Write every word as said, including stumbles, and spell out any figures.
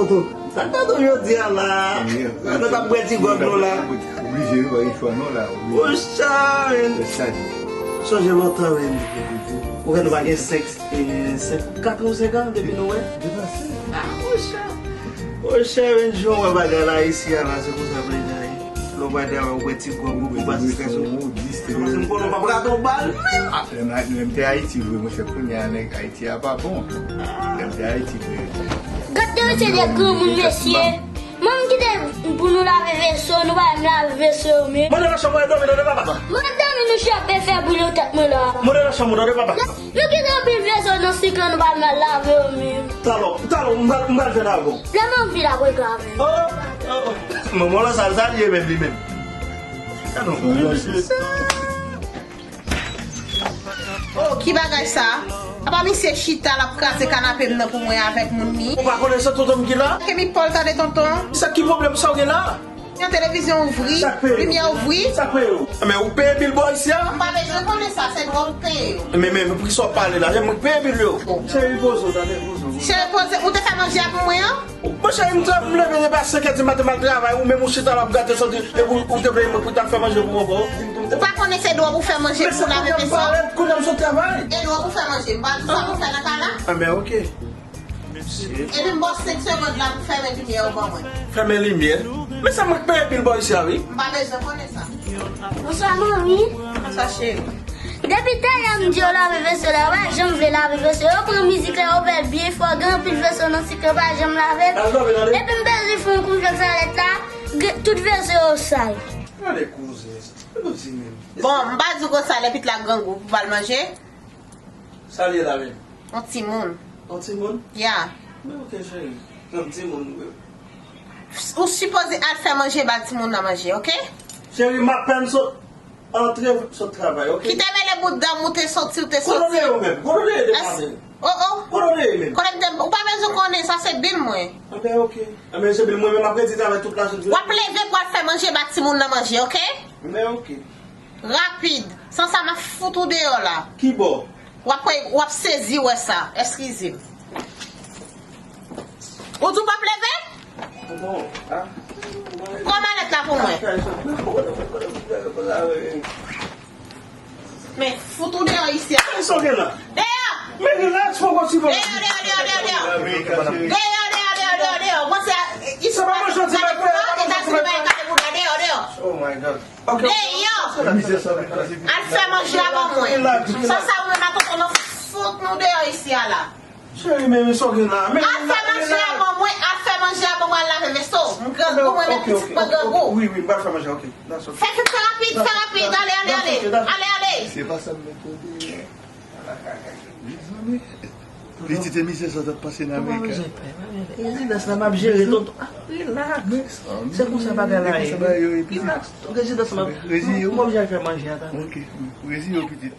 Sa k pase jodi a la? Nou t ap bwè ti gwòg nou la. Oblije, wi, pa gen chwa non la. Pocha, men. Sonje lontan, men. Ou wè nou pa gen senk, eh, senk, kat an, senk an depi nou wè. Ah, pocha. Pocha, men, jan w wè bagay la isi a la, se konsa bagay la ye. Lè w pa travay, ou bwè ti gwòg ou, ou pase strès ou. Se paske m konnen w p ap rate yon bal menm. Ah, lè m te Ayiti vre, monchè, kounye a nèg Ayiti a pa bon. Lè m te Ayiti vre. Gad de se de granmoun mesye. Manm kite pou nou lave veso, nou pa menm lave veso yo menm. Mande nan chanm mwen dòmi tande papa. Mwen dòmi nou chapè fè boule tèt mwen la. Mande nan chanm mwen tande papa. Nou kite anpil veso nan sik lan, nou pa menm lave yo menm. Talò, talò, m pral, m pral jwenn avè w. Lè m anvi la pou l ka avè m. Oh, oh, oh. Manman lan sa, sa l ye menm li menm. Gad non. Oh, ki bagay sa? Apa misye chita, l ap kraze kanape m nan pou mwen avèk moun li. Ou pa konnen se tonton m ki la? Ke mi Pòl tande tonton. Sa ki pwoblèm sa w gen la? Yon televizyon ouvri, limyè ouvri. Sa k peye w? Men ou peye bil bò isi a? M pa bezwen konnen sa, se dwa ou peye yo. Men, men, men, poukisa w pale la? Se mwen k peye bil yo. Cheri, poze w, tande, poze w. Cheri, poze, ou te fè manje a pou mwen an? Monchè, m t ap leve depi a senk è di maten, m al travay, ou menm ou chita la ap gate santi, epi ou, ou te vle pou t ap fè manje pou mwen ankò. Ou pa konnen se dwa pou fè manje, pou lave veso? Kounye a m sot travay. E dwa pou fè manje, m pa di sa pou fè nan kay la. Ah, men ok. Epi m ba w senk segonn la pou fèmen limyè yo ban mwen. Fèmen limyè? Men se mwen k peye bil bò isi a, wi. M pa bezwen konnen sa. Bonswa, manmi. Bonswa, cheri. Depi talè m di yo lave veso la, yo pa janm vle lave veso. Yo pran mizik la, yo fè l byen fò, gen anpil veso nan sik la, yo pa janm lave l. Epi m bezwen fè yon kouvèk sa lèt la, gen, tout veso yo sal. Gade kouzen sa. Gade kouzen menm. Bon, m pa di w konsa lè pitit la grangou pou ba l manje. Sa l ye la menm? Yon timoun. Yon timoun? Ya. Men ok, cheri. Yon timoun, wi. Ou sipoze al fè manje ba timoun nan manje, ok? Cheri, m apèn sot antre, sot travay, ok? Kite mele bout dan w, ou te soti, ou te soti. Kote w ye menm? Kote w ye depi maten? Oh, oh. Kote w ye menm? Kote m te, ou pa bezwen konnen, sa se bil mwen. Anben, ok. Anben, se bil mwen menm, m ap redi travay tout lajounen. W ap leve pou al fè manje ba timoun nan manje, ok? Anben, ok. Rapid. San sa, m ap fout ou deyò la. Ki bò? W ap wè, w ap sezi wè sa. Eskize m. Ou di w p ap leve? Bon, ah. Pran malèt la pou mwen. Men fout ou deyò isi a. Sa w gen la? Deyò! Men relax, poko ti bon. Deyò, deyò, deyò, deyò, deyò. Deyò, deyò, deyò, deyò, deyò. Mwen se isi. Sa pa manjè ti bèbè, sa pa manjè ti bèbè. Deyò, deyò. Oh my God. Deyò! Al fè manje a ban mwen. San sa ou menm a tonton nan fout nou deyò isi a la. Cheri, men sa w gen la. Al fè manje a ban mwen, al fè manje a ban mwen, al lave veso. M grangou, mwen menm pitit mwen grangou. Wi, wi, m pral fè manje, ok. Fè, fè, fè rapid, fè rapid, ale, ale, ale. Ale, ale. Se pa sa m mete w deyò. Mezanmi. Pitit e mizè sa t ap pase nan Amerik. Rezidans la m ap jere tonton. Ah, relax. Se konsa bagay la ye. Relax. Rezidans la m ap. Mwen oblije al fè manje a tande. Ok. Reziye w pitit.